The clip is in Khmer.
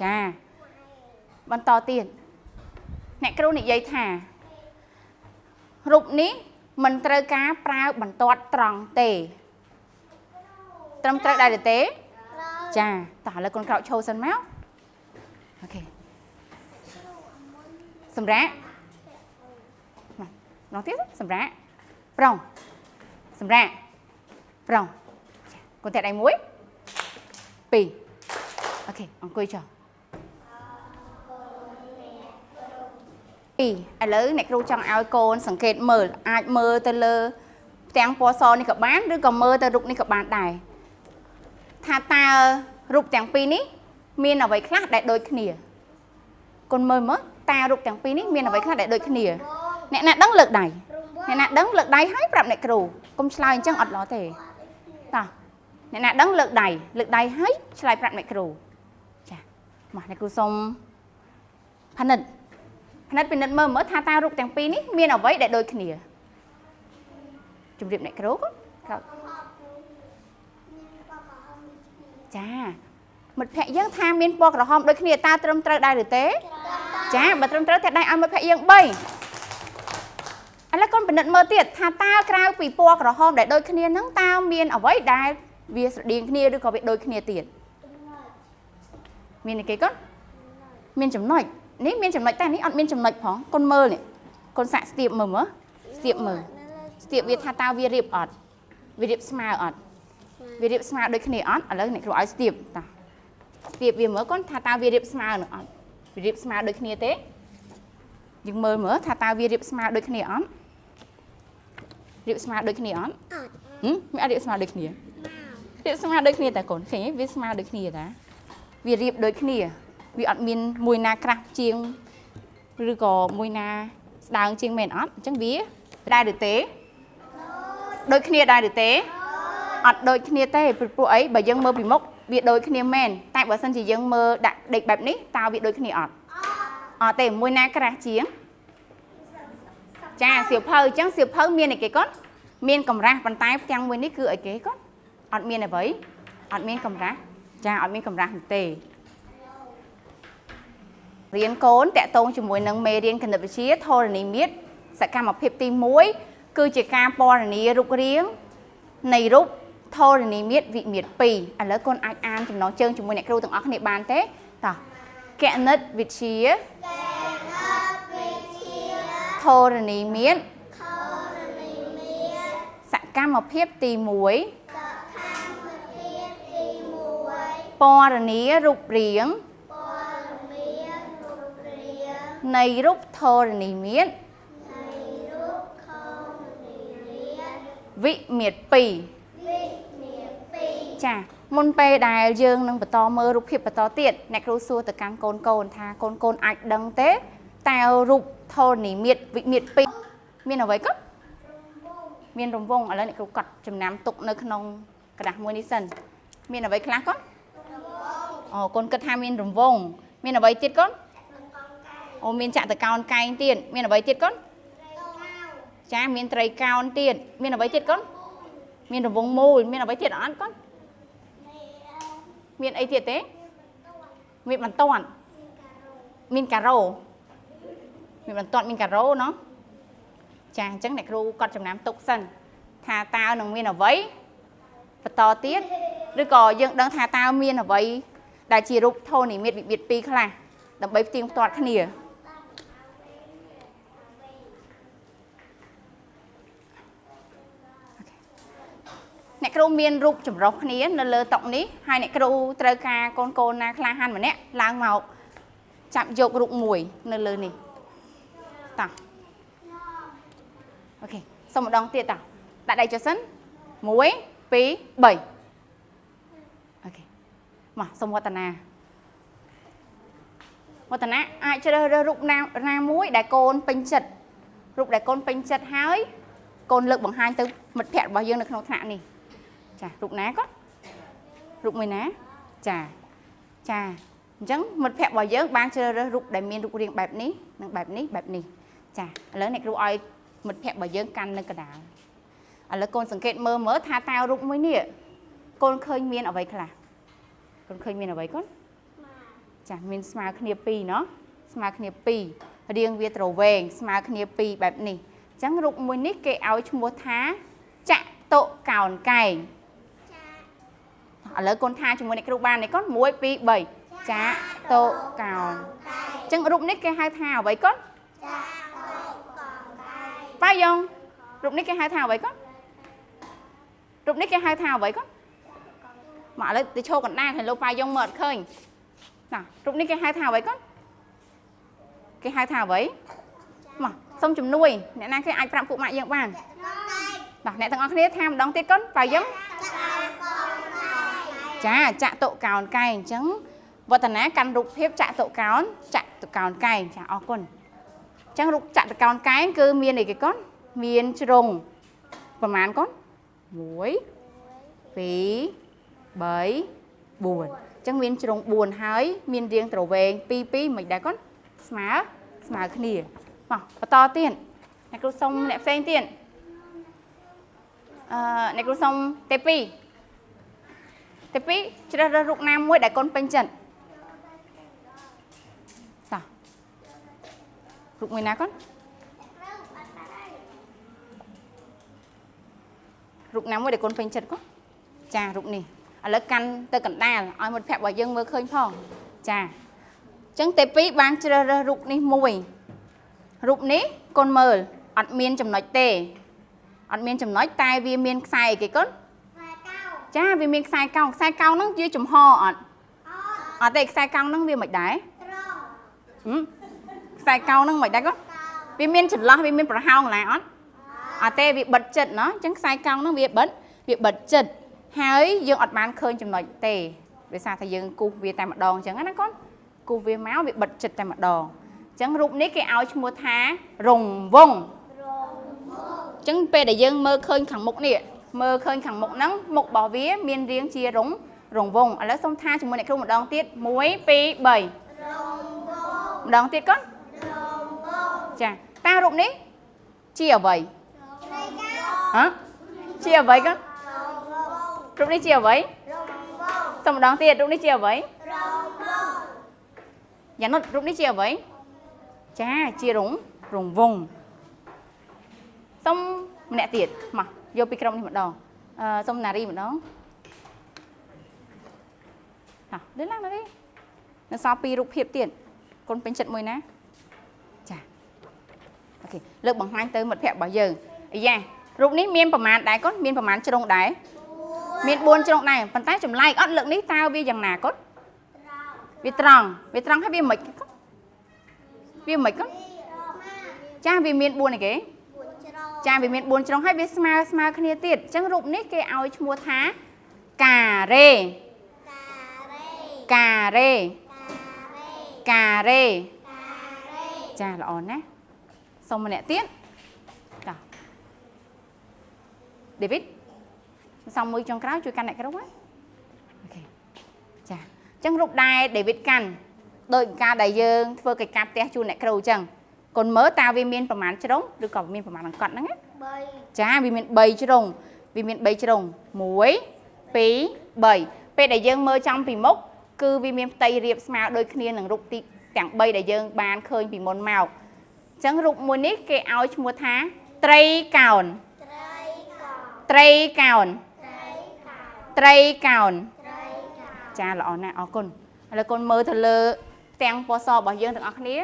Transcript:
ចាបន្តទៀតអ្នកគ្រូនិយាយថារូបនេះមិនត្រូវការប្រើបន្ទាត់ត្រង់ទេត្រឹមត្រូវដែរទេចាតោះឥឡូវកូនក្រោកឈរសិនមកអូខេសម្រាប់ម្ដងទៀតសម្រាប់ប្រុងសម្រាប់ប្រុងកូនតែដៃ1 2អូខេអង្គុយចុះឥឡូវអ្នកគ្រូចង់ឲ្យកូនសង្កេតមើលអាចមើលទៅលើផ្ទាំងពណ៌សនេះក៏បានឬក៏មើលទៅរូបនេះក៏បានដែរថាតើរូបទាំងពីរនេះមានអ្វីខ្លះដែលដូចគ្នាកូនមើលមើលតើរូបទាំងពីរនេះមានអ្វីខ្លះដែលដូចគ្នាអ្នកណាដឹងលើកដៃអ្នកណាដឹងលើកដៃហើយប្រាប់អ្នកគ្រូកុំឆ្លើយអញ្ចឹងអត់ល្អទេតោះអ្នកណាដឹងលើកដៃលើកដៃហើយឆ្លើយប្រាប់អ្នកគ្រូចាមកអ្នកគ្រូសុំផនិតពិនិត្យមើលមើលថាតើរូបទាំងពីរនេះមានអ្វីដែលដូចគ្នាជម្រាបអ្នកគ្រូកូនចាមិត្តភក្តិយើងថាមានពណ៌ក្រហមដូចគ្នាតើត្រឹមត្រូវដែរឬទេចាបើត្រឹមត្រូវតែដៃឲ្យមិត្តភក្តិយើង3ឥឡូវកូនពិនិត្យមើលទៀតថាតើក្រៅពីពណ៌ក្រហមដែលដូចគ្នាហ្នឹងតើមានអ្វីដែលវាស្រដៀងគ្នាឬក៏វាដូចគ្នាទៀតមានអីគេកូនមានចំណុចនេះមានចំណុចតែនេះអត់មានចំណុចផងកូនមើលនេះកូនសាក់ស្ទាបមើលមើលស្ទាបមើលស្ទាបវាថាតើវារៀបអត់វារៀបស្មើអត់វារៀបស្មើដូចគ្នាអត់ឥឡូវអ្នកគ្រូឲ្យស្ទាបតោះស្ទាបវាមើលកូនថាតើវារៀបស្មើនឹងអត់វារៀបស្មើដូចគ្នាទេយើងមើលមើលថាតើវារៀបស្មើដូចគ្នាអត់រៀបស្មើដូចគ្នាអត់អត់មានអត់រៀបស្មើដូចគ្នារៀបស្មើដូចគ្នាតាកូនឃើញទេវាស្មើដូចគ្នាតាវារៀបដូចគ្នាវាអត់មានមួយណាក្រាស់ជាងឬក៏មួយណាស្ដើងជាងមែនអត់អញ្ចឹងវាដែរឬទេដូចគ្នាដែរឬទេអត់ដូចគ្នាទេព្រោះអីបើយើងមើលពីមុខវាដូចគ្នាមែនតែបើសិនជាយើងមើលដាក់ដេកបែបនេះតើវាដូចគ្នាអត់អត់ទេមួយណាក្រាស់ជាងចាសៀវភៅអញ្ចឹងសៀវភៅមានអីគេកូនមានកម្រាស់ប៉ុន្តែផ្ទាំងមួយនេះគឺអីគេកូនអត់មានអ្វីអត់មានកម្រាស់ចាអត់មានកម្រាស់នោះទេរៀនកូនតាក់ទងជាមួយនឹងមេរៀនគណិតវិទ្យាធរណីមាត្រសកម្មភាពទី1គឺជាការពណ៌នារូបរាងនៃរូបធរណីមាត្រវិមាត្រ2ឥឡូវកូនអាចអានចំណងជើងជាមួយអ្នកគ្រូទាំងអស់គ្នាបានទេតោះគណិតវិទ្យាធរណីមាត្រសកម្មភាពទី1ពណ៌នារូបរាងនៃរូបធរណីមាត្រវិមាត្រ2ចាមុនពេលដែលយើងនឹងបន្តមើលរូបភាពបន្តទៀតអ្នកគ្រូសួរទៅកាន់កូនកូនថាកូនកូនអាចដឹងទេតើរូបធរណីមាត្រវិមាត្រ2មានអ្វីកូនមានរង្វង់ឥឡូវអ្នកគ្រូកត់ចំណាំទុកនៅក្នុងក្រដាសមួយនេះសិនមានអ្វីខ្លះកូនអូកូនគិតថាមានរង្វង់មានអ្វីទៀតកូនអូមានចតុកោណកែងទៀតមានអ្វីទៀតកូនចាមានត្រីកោណទៀតមានអ្វីទៀតកូនមានរង្វង់មូលមានអ្វីទៀតអត់កូនមានអីទៀតទេមានបន្ទាត់មានការ៉ូមានបន្ទាត់មានការ៉ូណោះចាអញ្ចឹងអ្នកគ្រូកត់ចំណាំទុកសិនថាតើនឹងមានអ្វីបន្តទៀតឬក៏យើងដឹងថាតើមានអ្វីដែលជារូបធរណីមាត្រវិមាត្រ2ខ្លះដើម្បីផ្ទៀងផ្ទាត់គ្នាអ្នកគ្រូមានរូបចម្រុះគ្នានៅលើតុនេះហើយអ្នកគ្រូត្រូវការកូនកូនណាក្លាហានម្នាក់ឡើងមកចាប់យករូបមួយនៅលើនេះតោះអូខេសុំម្ដងទៀតតោះដាក់ដៃចុះសិន1 2 3អូខេមកសុំវឌ្ឍនាវឌ្ឍនាអាចជ្រើសរើសរូបណាមួយដែលកូនពេញចិត្តរូបដែលកូនពេញចិត្តហើយកូនលើកបង្ហាញទៅមិត្តភក្តិរបស់យើងនៅក្នុងថ្នាក់នេះចារូបណាកូនរូបមួយណាចាចាអញ្ចឹងមិត្តភក្តិរបស់យើងបានជ្រើសរើសរូបដែលមានរូបរាងបែបនេះនិងបែបនេះបែបនេះចាឥឡូវអ្នកគ្រូឲ្យមិត្តភក្តិរបស់យើងកាន់នៅកណ្ដាលឥឡូវកូនសង្កេតមើលមើលថាតើរូបមួយនេះកូនឃើញមានអ្វីខ្លះកូនឃើញមានអ្វីកូន ចាមានស្មើគ្នា2ណោះស្មើគ្នា2រាងវាទ្រវែងស្មើគ្នា2បែបនេះអញ្ចឹងរូបមួយនេះគេឲ្យឈ្មោះថាចតុកោណកែងឥឡូវកូនថាជាមួយអ្នកគ្រូបាននេះកូន1 2 3ចតុកោណអញ្ចឹងរូបនេះគេហៅថាអ្វីកូនចតុកោណកែងប៉ាយ៉ងរូបនេះគេហៅថាអ្វីកូនរូបនេះគេហៅថាអ្វីកូនមកឥឡូវទៅឈរកណ្ដាលហើយលោកប៉ាយ៉ងមើលអត់ឃើញណារូបនេះគេហៅថាអ្វីកូនគេហៅថាអ្វីមកសូមជំនួយអ្នកណាគេអាចប្រាប់ពួកម៉ាក់យើងបានបាទអ្នកទាំងអស់គ្នាថាម្ដងទៀតកូនប៉ាយ៉ងចាចតុកោណកែងអញ្ចឹងវឌ្ឍនាកាន់រូបភាពចតុកោណចតុកោណកែងចាអរគុណអញ្ចឹងរូបចតុកោណកែងគឺមានអីគេកូនមានជ្រុងប្រហែលកូន1 2 3 4អញ្ចឹងមានជ្រុង4ហើយមានរាងទ្រវែង2 2មិនដែរកូនស្មើគ្នាមកបន្តទៀតអ្នកគ្រូសុំអ្នកផ្សេងទៀតអ្នកគ្រូសុំទេ2ទេ2ជ្រើសរើសរូបណាមួយដែលកូនពេញចិត្តសោះរូបមួយណាកូនរូបណាមួយដែលកូនពេញចិត្តកូនចារូបនេះឥឡូវកាន់ទៅកណ្ដាលឲ្យមិត្តភក្តិរបស់យើងមើលឃើញផងចាអញ្ចឹងទេ2បានជ្រើសរើសរូបនេះមួយរូបនេះកូនមើលអត់មានចំណុចទេអត់មានចំណុចតែវាមានខ្សែអីគេកូនចាវាមានខ្សែកោងខ្សែកោងហ្នឹងជាចំហអត់អត់ទេខ្សែកោងហ្នឹងវាមិនដែរត្រង់ខ្សែកោងហ្នឹងមិនដែរកូនវាមានចន្លោះវាមានប្រហោងឡាអត់អត់ទេវាបិទចិត្តណោះអញ្ចឹងខ្សែកោងហ្នឹងវាបិទចិត្តហើយយើងអត់បានឃើញចំណុចទេដោយសារតែយើងគូសវាតែម្ដងអញ្ចឹងណាកូនគូសវាមកវាបិទចិត្តតែម្ដងអញ្ចឹងរូបនេះគេឲ្យឈ្មោះថារង្វង់អញ្ចឹងពេលដែលយើងមើលឃើញខាងមុខនេះមើលឃើញខាងមុខហ្នឹងមុខរបស់វាមានរាងជារង្វង់ឥឡូវសូមថាជាមួយអ្នកគ្រូម្ដងទៀត1 2 3រង្វង់ម្ដងទៀតកូនរង្វង់ចាតើរូបនេះជាអ្វីហ៎ជាអ្វីកូនរូបនេះជាអ្វីសូមម្ដងទៀតរូបនេះជាអ្វីយ៉ាងនោះរូបនេះជាអ្វីចាជារង្វង់សូមម្នាក់ទៀតមកយកពីក្រុមនេះម្ដងសូមណារីម្ដងហ៎លើឡើងណារីនៅសល់ពីររូបភាពទៀតកូនពេញចិត្តមួយណាចាអូខេលើកបង្ហាញទៅមិត្តភក្តិរបស់យើងអាយ៉ារូបនេះមានប្រមាណដែរកូនមានប្រមាណជ្រុងដែរមាន4ជ្រុងដែរប៉ុន្តែចម្លែកអត់លើកនេះតើវាយ៉ាងណាកូនវាត្រង់ហើយវាមិនកូនវាមិនកូនចាវាមាន4អីគេចាវាមាន4ជ្រុងហើយវាស្មើគ្នាទៀតអញ្ចឹងរូបនេះគេឲ្យឈ្មោះថាការ៉េការ៉េការ៉េចាល្អណាស់សូមម្នាក់ទៀតតោះដេវីតសំមួយចុងក្រោយជួយកាន់អ្នកគ្រូណាអូខេចាអញ្ចឹងរូបដែរដេវីតកាន់ដោយការដែលយើងធ្វើកិច្ចការផ្ទះជូនអ្នកគ្រូអញ្ចឹងកូនមើលតើវាមានប្រមាណជ្រុងឬក៏មានប្រមាណអង្កត់ហ្នឹងណា3ចាវាមាន3ជ្រុងវាមាន3ជ្រុង1 2 3ពេលដែលយើងមើលចំពីមុខគឺវាមានផ្ទៃរាបស្មើដូចគ្នានឹងរូបទីទាំង3ដែលយើងបានឃើញពីមុនមកអញ្ចឹងរូបមួយនេះគេឲ្យឈ្មោះថាត្រីកោណត្រីកោណត្រីកោណចាល្អណាស់អរគុណឥឡូវកូនមើលទៅលើផ្ទាំងពណ៌សរបស់យើងទាំងអស់គ្នា